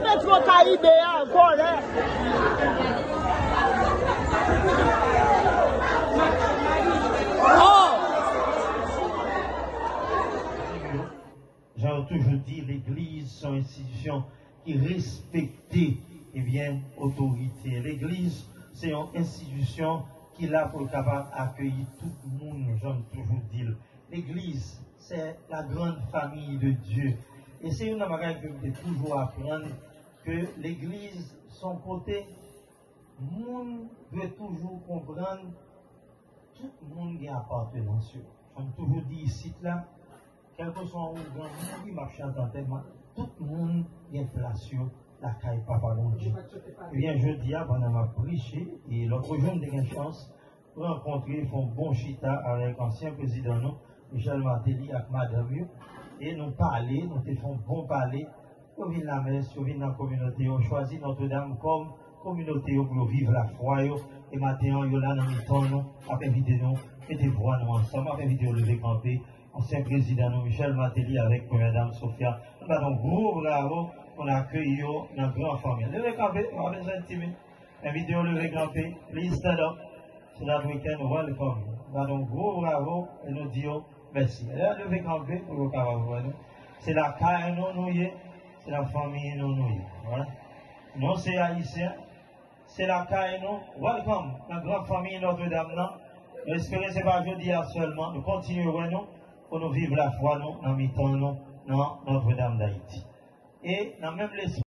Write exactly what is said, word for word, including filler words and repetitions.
Petro Caribe a, vòlè. Oh! Jan yo toujou di, legliz se yon enstitisyon ki respekte, ebyen, otorite. Legliz se yon enstitisyon ki la pou l kapab akeyi tout moun, jan m toujou di l. Legliz, c'est la grande famille de Dieu. E se youn nan bagay ke m te toujou aprann, ke legliz se yon kote moun dwe toujou konprann tout moun gen apartenans yo. Jan m toujou di isit la, kèlkeswa ou granmoun, wi, m ap chante antèman, tout moun gen plas yo lakay Papa Bondye. Ebyen, jodi a, pandan m ap preche, e lòt jou m te gen chans rankontre, fè yon bon chita avèk ansyen prezidan nou, Michel Martelly, ak madanm yo, e nou pale, nou te fè yon bon pale. Yo vin lamès, yo vin nan kominote yo, chwazi Nòtredam kòm kominote yo pou yo viv lafwa yo. E maten an, yo la nan mitan nou, ap envite nou mete vwa nou ansanm, ap envite yo leve kanpe. Ansyen prezidan nou, Michel Martelly, avèk premyè dam Sophia. Nou bat yon gwo bravo pou n akeyi yo nan gran fanmi. Leve kanpe, nou pa bezwen timid. Envite yo leve kanpe, please stand up so that we can welcome you. Bat yon gwo bravo e nou di yo mèsi. Lè yo leve kanpe pou yo kapab wè nou. Se lakay nou nou ye, se nan fanmi nou nou ye. Alright? Nou se Ayisyen, se lakay nou. Welcome nan gran fanmi Nòtredam nan. Nou espere se pa jodi a sèlman, nou kontinye wè nou pou nou viv lafwa nou nan mitan nou, nan Nòtredam Dayiti. E nan menm lespri,